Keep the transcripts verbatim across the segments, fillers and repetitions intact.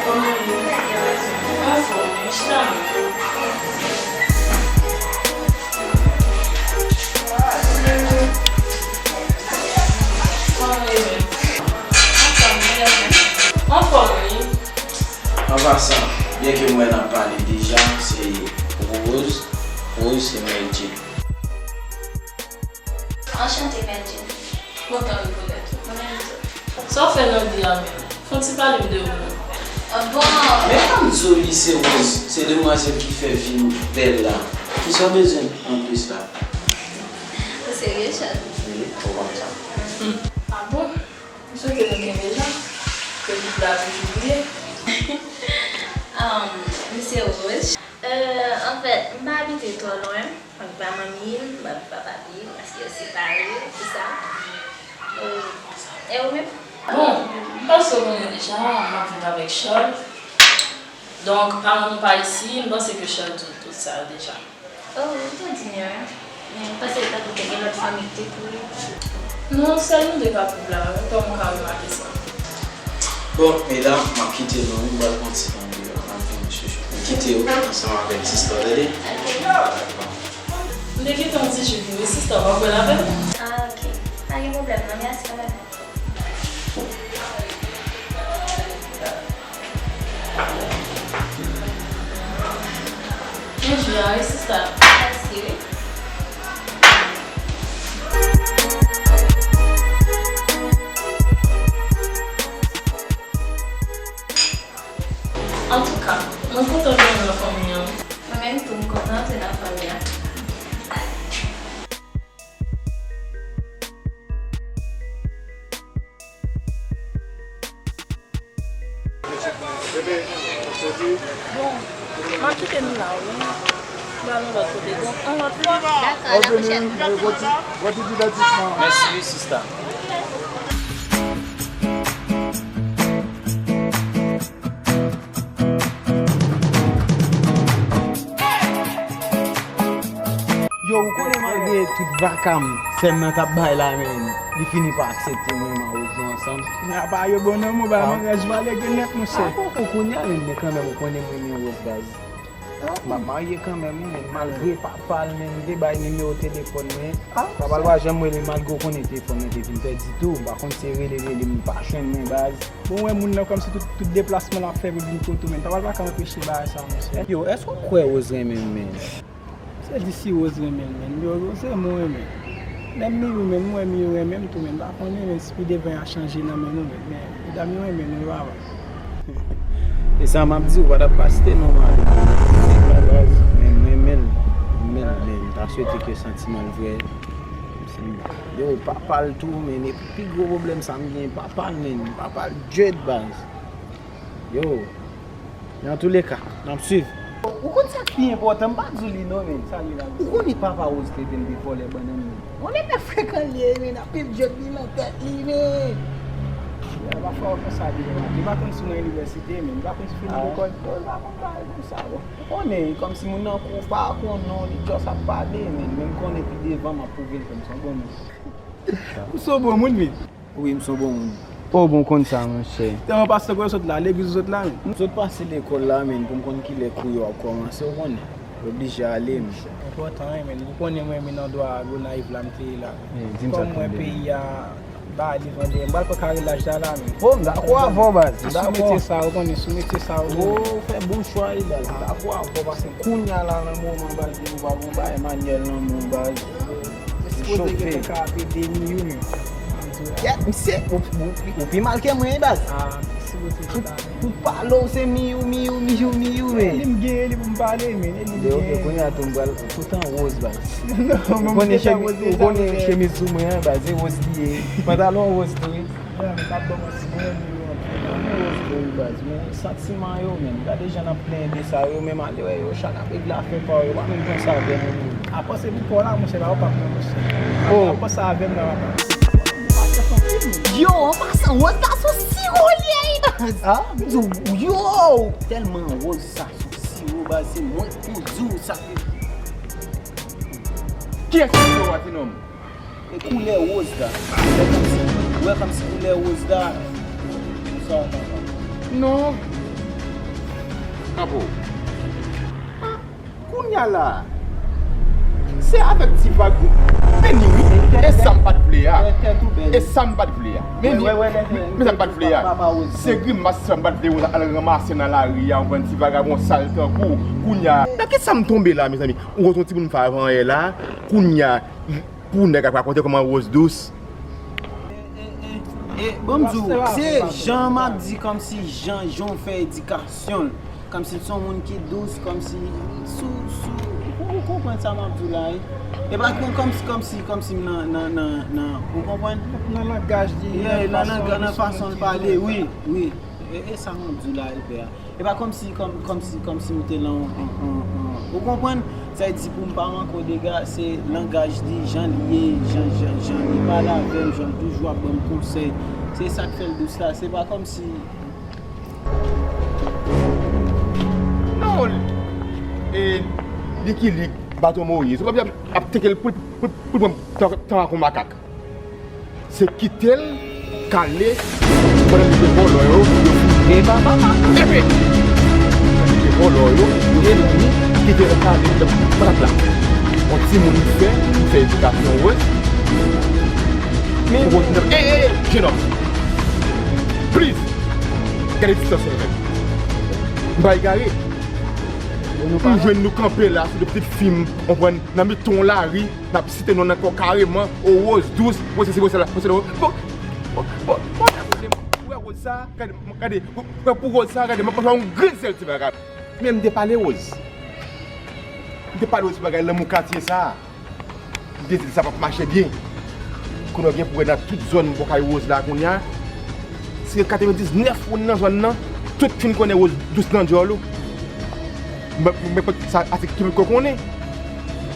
Kòman w ye? Anfòm, wi, chita non. Kòman w ye menm? Anfòm, wi. Anfòm, wi. An pasan, byen ke m wè n ap pale deja, se Rose. Rose, se Mary Jane. Anchante, Mary Jane. Kontan rekonèt ou. Mwen menm tou. Sa w fè nan vi a menm? Fè yon ti pale m de ou non. Ah bon? Men pa m di w li se Rose, se demwazèl ki fè vi nou bèl la. Kisa w bezwen anplis la? Ou serye, Charles? Wi, ou konn sa. Ah bon? M swete nou kenbe la, ke koup la toujou brile. Um, li se Rose. Euh, anfèt, m pa abite twò lwen. Mwen pa manmi l, mwen pa papi l, paske yo separe, tout sa. Euh, e ou menm? Bon, m panse w konnen deja, m ap viv avèk Charles. Donk, paran nou pa isi, m panse ke Charles di w tout sa yo deja. Oh, ou tou di m yo, wi. Men m panse tankou te gen lòt fanmi ki te kouri. Non, sèl nou de k ap viv la, wi, kòm ou ka remake sa. Bon, medam, m ap kite nou, wi, m pral pran ti tan deyò, m ap vin chouchou. M kite w ansanm avèk sista w, tande? Ok. M te gentan di Julie, wi, sista, w ap pral avè m? Ah, ok. Pa gen pwoblèm, non, mèsi kanmenm. Byen jwe a wi, sista. Mèsi, wi. Antouka, mwen kontan jwenn nan fanmi an. Mwen menm tou, m kontan antre nan fanmi an. Bon, m ap kite nou la, wi. M pral yon lòt kote. Donk, yon lòt fwa. Dakò, a la pwochèn. Mèsi, wi, sista. Yo, ou konnen malgre tout vaka m, sè m nan t ap bay la, men li fini pa aksepte mwen, m a Rose nou ansanm. Kounye a pa yo bon nan mwen, bay maryaj valè gen nèt, monchè. Ah, poko kounye a, men, men kanmenm, ou konnen mwen renmen Rose, baz. M ap marye kanmenm, wi, men malgre papa l, men m te bay nimewo telefòn mwen. Papa l pa janm rele, malgre w konnen telefòn mwen te vin pèdi tou. M pa konn si e rele, rele, m pa jwenn mwen, baz. Bon, w wè moun nan kòmsi tout, tout deplasman l ap fè pou vin kote w, men papa l pa ka anpeche bagay sa, monchè. Yo, èske w kwè Rose renmen m, men? Se di si Rose renmen l, men. Yo, Rose renmen w, renmen. Menm Miyou, menm, m wè Miyou renmen m tou, men. M pa konnen, men, si pi devan y a chanje nan men nou, men. Men, medam yo renmen nou, yo, papa. E sa m ap di w, pa t ap paste non, mari. Men m renmen l, m renmen l, men m ta swete ke santiman l vrè. Yo, papa l tou, men, e pi gwo pwoblèm sa m gen, papa l, men, papa l dread, baz. Yo, men antouleka, n ap swiv. Ou konn sa k pi enpòtan, m pa di w li non, men. Ou konnen papa Rose te di l te vòlè bannann, men. Yon nèg frekan li ye, men, anpil djòb li nan tèt li, men. Yo, pa fè w konsa, li pa konn si w nan inivèsite, men, li pa konn si w fin lekòl. Yo, li pa konn bagay konsa, bon. Ou konnen, kòmsi moun nan kou pa konn non, li just ap pale, men, men m konnen pi devan m ap pwouve l ke m se yon bon moun. Ou se yon bon moun, men. Wi, m se yon bon moun. Oh, bon, konn sa, monchè. An pasan, kote w sot la? Legliz ou sot la, men? M sot pase lekòl la, men, pou m konn kilè kou yo ap kòmanse, ou konnen. Oblije ale, men. Enpòtan, wi, men. Ou konnen mwen, men nan dwa Gonayiv la, m te ye la. Kòm mwen peyi a ba li vande, m pral pran karelaj la, la, men. Oh, m dakò avè w, baz. M dakò. Sou metye sa, ou konnen, sou metye sa, ou konnen. Oh, ou fè bon chwa, wi, baz. M dakò avè w, paske kounye a la, nan moman, baz, nou pa gon bagay, manyèl nan men w, baz. Sipoze gentan ka ape de Miyou, men. Kèt, misye, ou, ou, ou pi mal ke mwen, baz. Ah, sipoze gentan. Pou pale w se Miyou, Miyou, Miyou, Miyou, men. E li m genyen li pou m pale, men. E li m genyen. Ok, kounye a tou m pral toutan woz, baz. Non, ou konnen chemiz, ou konnen chemiz sou mwen an, baz, e woz li ye. Pantalon woz tou, wi. Mwen, m ap ban mwen si mwen, Miyou anpil. Mwen, woz tou, wi, baz. Men santiman yo, men. Gade jan n ap plenyen de sa yo, men malere yo, chak ap regle afè pa yo, yo pa menm panse avè nou, men. Apa se pou kò la, monchè, pa w pap nan monchè. Oh. Apa sa avè m nan, apa. Yo, an pasan, woz la sou siwo li ye, baz. Ah? M di w, yo, tèlman woz sa sou siwo, baz, se mwen k pou di w sa ke. Kiyès ki siwo a, ti nonm? E koulè woz la. Ou wè kòmsi koulè woz la. Non. Bravo. Kounye a la, se avèk ti vag ou vini, wi. E sa m pa t vle a. E sa m pa t vle a. Men, men sa m pa t vle a. Se grimas sa m pa t vle Rose al ranmase nan lari a, ou konprann, ti vagabon sal tankou. Kounye a, nan kisa m tonbe la, mezanmi? Ou wè yon timoun fè avanyè la, kounye a, pou nèg ap rakonte kòman Rose dous. E, e, e, e, ban m di w, se jan m ap di kòmsi jan, jan w fè edikasyon l. Kòmsi l se yon moun ki dous, kòmsi sou, sou, ou, ou konprann sa m ap di w la, wi. E pa kon, kòmsi, kòmsi, kòmsi m nan, nan, nan, nan, ou konprann? Nan langaj li, yeah, nan fason, nan fason l pale, wi, wi. E, e sa m ap di w la, wi, pè a. E pa kòmsi, kòm, kòmsi, kòmsi m te lan, an, an, an, ou konprann? Sa vle di pou m pa manke w dega, se langaj li, jan l ye, jan, jan, jan li pale avè m, jan l toujou ap ban m konsèy. Se sa k fè l dous la. Se pa kòmsi. Non, e, li ki li, Baton Moyiz. Se kòmsi ap, ap teke l pou, pou, pou l pran tan, tan ak yon makak. Se kite l kale pandan li te vòlò yo, yo fin. Epa papa. Epi, pandan li te vòlò yo, yo fin kite l kale nan patat la. Yon timoun li fè, li fè edikasyon Rose. Men Rose nan, ey, ey, ey, jenòm. Please. Gade distans nou menm. M pa egare. M jwenn nou kanpe la sou de pitit fi m, konprann, nan mitan yon lari, n ap site non nan kò kareman, o Rose dous, Rose sesi, Rose sela, Rose sela. Bon, bon, bon, bon, ou wè Rose sa, gade, gade, ou wè pou Rose sa, gade, m ap fè yon grenn sèl ti bagay. Men m te pale Rose. M te pale Rose bagay lanmou katye sa. M te di l sa p ap mache byen. Kounye a w gen pou wè nan tout zòn bò kay Rose la kounye a. Si gen katrevendiznèf moun nan zòn nan, tout fin konnen Rose dous nan djòl ou. Men, men, men, sa, atik tout moun konnen.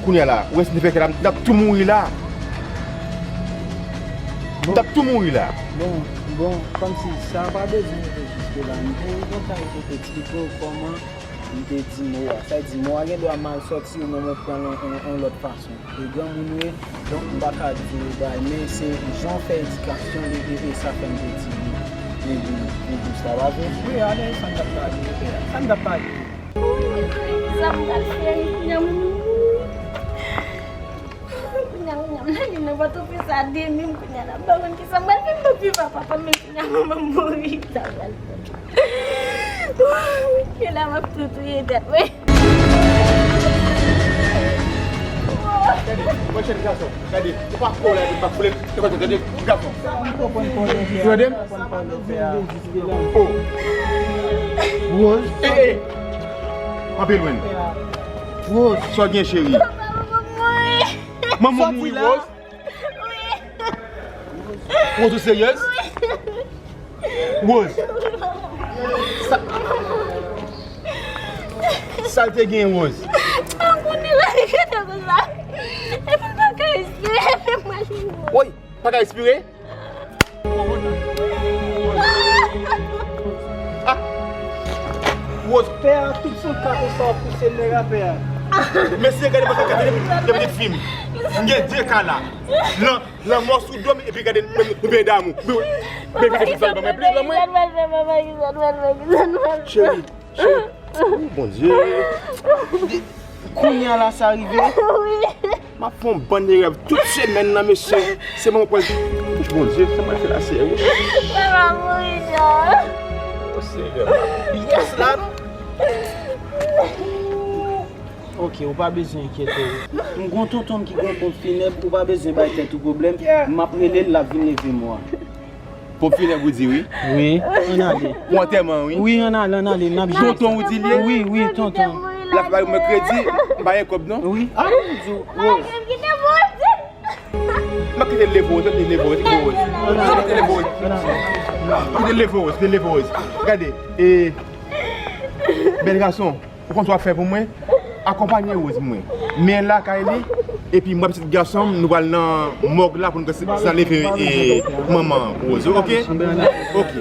Kounye a la, ou wè si n te fè kè la, n t ap tou mouri la. N t ap tou mouri la. Bon, bon, kòmsi sa pa bezwen rive jiske la. M te gen tan pou te eksplike w kòman m te di mo a. Sa vle di mo a gen dwa mal sòti ou menm ou pran l yon, yon, yon lòt fason. E granmoun ou ye, donk m pa ka di w bagay, men se jan w fè edikasyon li, e, e sa fè m te di li, li, li, li dous la, pa vre? Wi, ale, sa n t ap pale, pè a. Sa n t ap pale? Sa m pral fè, kounye a m, kounye a, kounye a, m lage nan Pòtoprens a demi, m kounye a la, m pa konn kisa m pral fè, m p ap viv ak papa m, men kounye a manman m mouri, sa m pral fè? Ke la m ap tou touye tèt mwen. Gade, mwen chèn gason, gade, ou pa kò la, ou pa koule, ou pa gade, gason. Ou tande m? Oh. Rose. Eh, eh. Anpe lwen. Rose. Sa w gen, cheri? Manman mouri, Rose. Rose, ou seryèz? Rose. Sa, sa l te gen, Rose? Mwen konnen la li rete konsa. Epi l pa ka respire, epi mwen li Rose. Woy, pa ka respire? Ah! Rose. Pè a, tout sou ka konsa w ap pouse nèg a pè a. Mesye, gade mwen, gade, gade, gade, gade fim. M gen de ka la. Lan, lanmò sou do m, epi gade, nou, nou peye damou. Bebe, bebe, bebe, bebe, bebe, bebe. Cheri, cheri. Oh, Bondye. Kounye a la sa rive. M ap fè yon bann de rèv tout semèn nan, mesye. Se mwen pral. Bondye, sa mwen fè la, Seyè. Papa mouri, non. Oh, Seyè. Yes, la. Ok, ou pa bezwen enkyete w. M gon tonton m ki gon ponp finèb, ou pa bezwen bay tèt ou pwoblèm. M ap rele l, l ap vin leve mò a. Ponp finèb ou di wi? Wi, ann ale. Pou antèman wi? Wi, ann ale, ann ale, n ap jere sa. Tonton ou di l ye? Wi, wi, tonton. L ap bay mwen kredi, m pa gen kòb non. Wi. Ah, m di w, Rose. M ap kite l leve w, kite l leve w, kite l leve w. Kite l leve w, kite l leve w. Gade, e, bèl gason. Ou konn sa w ap fè pou mwen? Akonpanye Rose pou mwen. Men l lakay li, epi mwen pitit gason m, nou pral nan mòg la pou n konsa leve, e, manman Rose, ok? Ok.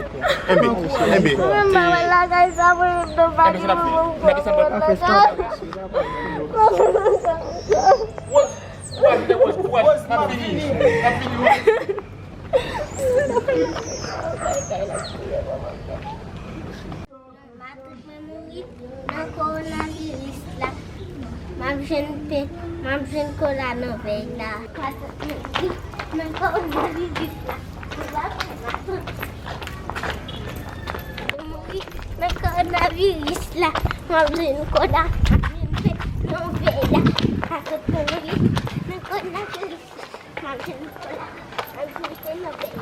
Enben, enben. Mwen pa wè lakay sa pou nou pati pou mwen. Rose, Rose, Rose, Rose, n ap fini, n ap fini, Rose. Matant mwen mouri, m M ap jwenn kola nan vèy la. Nan kowonaviris la. Mouri nan kowonaviris la. M ap jwenn kola. M ap jwenn nan vèy la. Akote mouri nan kowonaviris la. M ap jwenn kola. M ap jwenn nan vèy la.